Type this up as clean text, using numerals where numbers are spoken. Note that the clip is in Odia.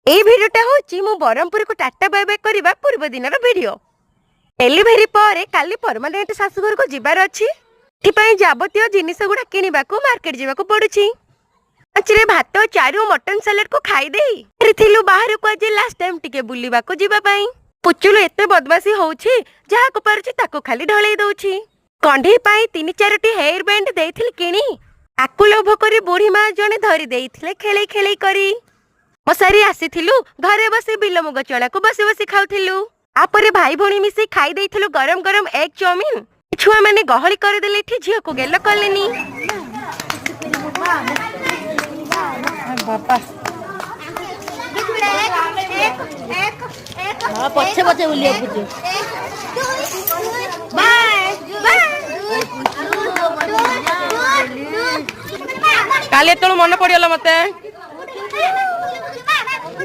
ଏଇ ଭିଡିଓଟା ହଉଛି ମୁଁ ବ୍ରହ୍ମପୁରକୁ ଟାଟା ବାଏ ବାଏ କରିବା ପୂର୍ବ ଦିନର ଭିଡିଓ। ଡେଲିଭରି ପରେ କାଲି ପରମାନେଣ୍ଟ ଶାଶୁଘରକୁ ଯିବାର ଅଛି। ଏଥିପାଇଁ ଯାବତୀୟ ଜିନିଷ ଗୁଡା କିଣିବାକୁ ମାର୍କେଟ ଯିବାକୁ ପଡୁଛି। ଲଞ୍ଚରେ ଭାତ, ଚାରୁ, ମଟନ ସାଲାଡ କୁ ଖାଇଦେଇ ଥିଲୁ ବାହାରକୁ ଆଜି ଲାଷ୍ଟ ଟାଇମ ଟିକେ ବୁଲିବାକୁ ଯିବା ପାଇଁ। ପୁଚୁଲୁ ଏତେ ବଦମାସି ହଉଛି, ଯାହାକୁ ପାରୁଛି ତାକୁ ଖାଲି ଢଳେଇ ଦଉଛି। କଣ୍ଢେଇ ପାଇଁ ତିନି ଚାରୋଟି ହେୟାର ବ୍ୟାଣ୍ଡ ଦେଇଥିଲି କିଣି। ଆକୁ ଲୋଭ କରି ବୁଢୀ ମା ଜଣେ ଧରି ଦେଇଥିଲେ ଖେଳେଇ ଖେଳେଇ କରି। ମଶାରି ଆସିଥିଲୁ, ଘରେ ବସି ବିଲ ମୁଗ ଚଣାକୁ ବସି ବସି ଖାଉଥିଲୁ। ତାପରେ ଭାଇ ଭଉଣୀ ମିଶି ଖାଇ ଦେଇଥିଲୁ ଗରମ ଗରମ ଏଗ ଚାଉମିନ। ଛୁଆ ମାନେ ଗହଳି କରିଦେଲେ, ଏଠି ଝିଅକୁ ଗେଲ କଲେନି। ବାପା, ହଁ, ପଛେ ପଛେ ବୁଲିବାକୁ ପୁଚୁ। Bye bye. କାଲି ଏତେବେଳୁ ମନେ ପଡିଗଲା ମତେ।